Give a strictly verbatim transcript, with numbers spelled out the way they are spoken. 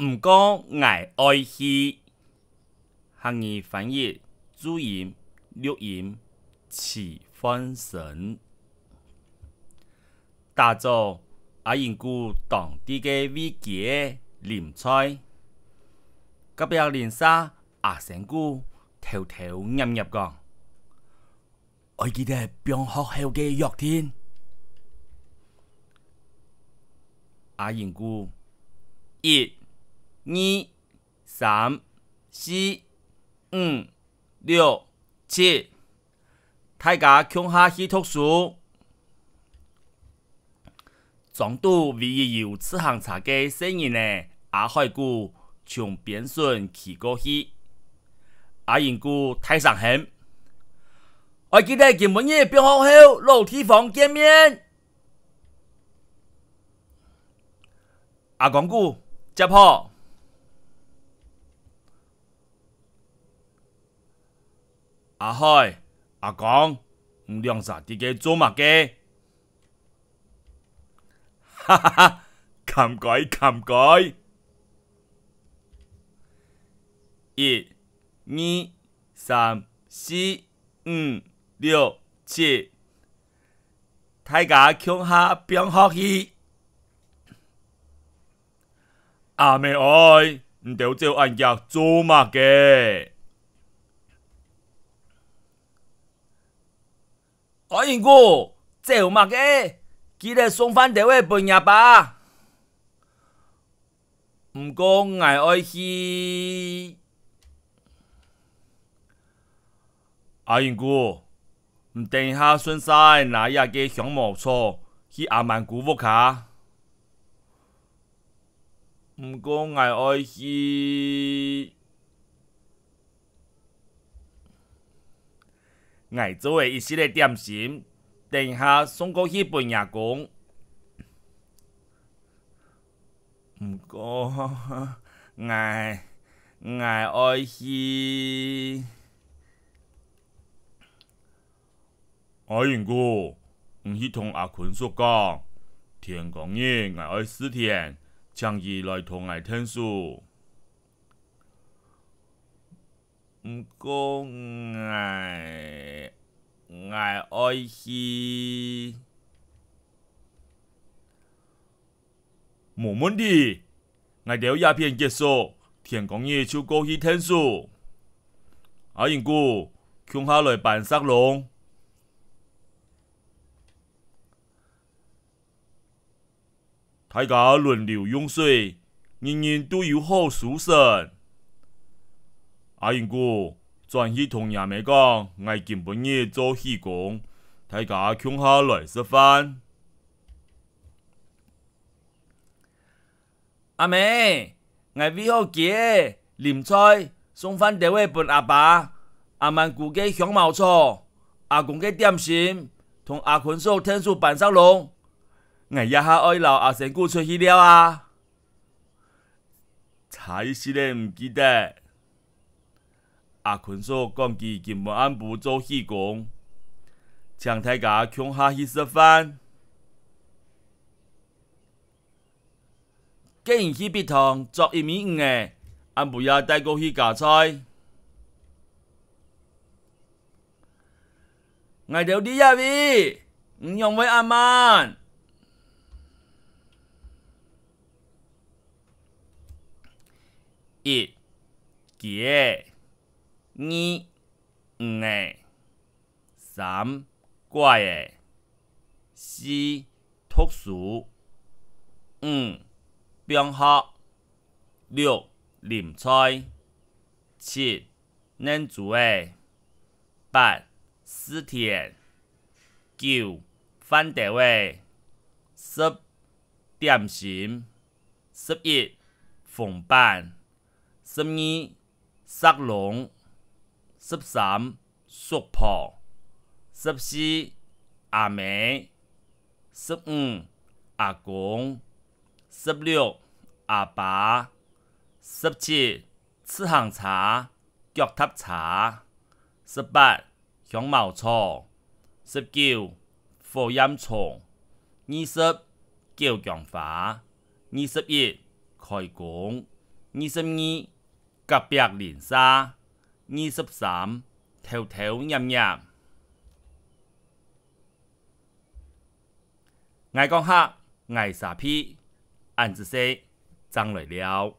毋過𠊎愛去。客語翻譯，注音、錄音，徐煥昇。打早，阿英牯當佇該餵雞仔淋菜，隔壁鄰舍阿仙牯偷偷揇揇講：「愛記得放學後个約定。」阿英牯，一、二、三、四、五、六、七，大家共下去讀書。庄肚唯一有自行車个細人仔阿海牯從邊脣騎過去。阿英牯大聲喊：「愛記得今晡日放學後老地方見面。」阿光牯接好：「阿海、阿光，你兩儕在該做麼个？」哈哈哈，慚愧，慚愧！一、二、三、四、五、六、七，大家共下放學去。阿姆哀，你兜走恁遽做麼个？阿英牯，走麼个？記得送飯兜仔分若爸。毋過𠊎愛去。阿英牯，你等一下順續拿這个香茅草去阿滿牯屋下。 毋過𠊎愛去，𠊎做个一息仔點心，等一下送過去分若公。毋過，𠊎，𠊎愛去。 阿英牯，你去同阿坤叔講，天光日𠊎愛蒔田，請佢來同𠊎𢯭手。毋過𠊎，𠊎愛去。無問題， 𠊎兜這片結束，天光日就過去𢯭手。阿英牯，共下來搬石籠。大家輪流用水，人人都有好收成。阿英牯，轉去同若姆講，𠊎今晡日做喜功，大家共下來食飯。 阿姆，𠊎餵好雞仔，淋菜，送飯兜仔分阿爸。阿滿牯个香茅草，阿公个點心，同阿坤叔𢯭手搬石籠。𠊎這下愛摎阿仙牯出去尞啊！差一息仔毋記得。阿坤叔講佢今晡暗晡做喜功，請大家共下去食飯。 該人去陂塘捉一尾魚仔，暗晡也帶過去加菜。𠊎兜在這位，你仰會恁慢？一、雞仔。二、魚仔。 三、粿仔。四、讀書。五、放學。六、淋菜。七、輾豬仔。八、蒔田。九、飯兜仔。十、點心。十一、紅粄。十二、 石籠。十三、叔婆。十四、阿姆。十五、阿公。十六、阿爸。十七、自行車、腳踏車。十八、 香茅草。十九、火焰蟲。二十、九芎花。二十一、開工。二十二，隔壁鄰舍。二十三，偷偷捏捏。𠊎講客，𠊎沙鼻，恁仔細，正來尞。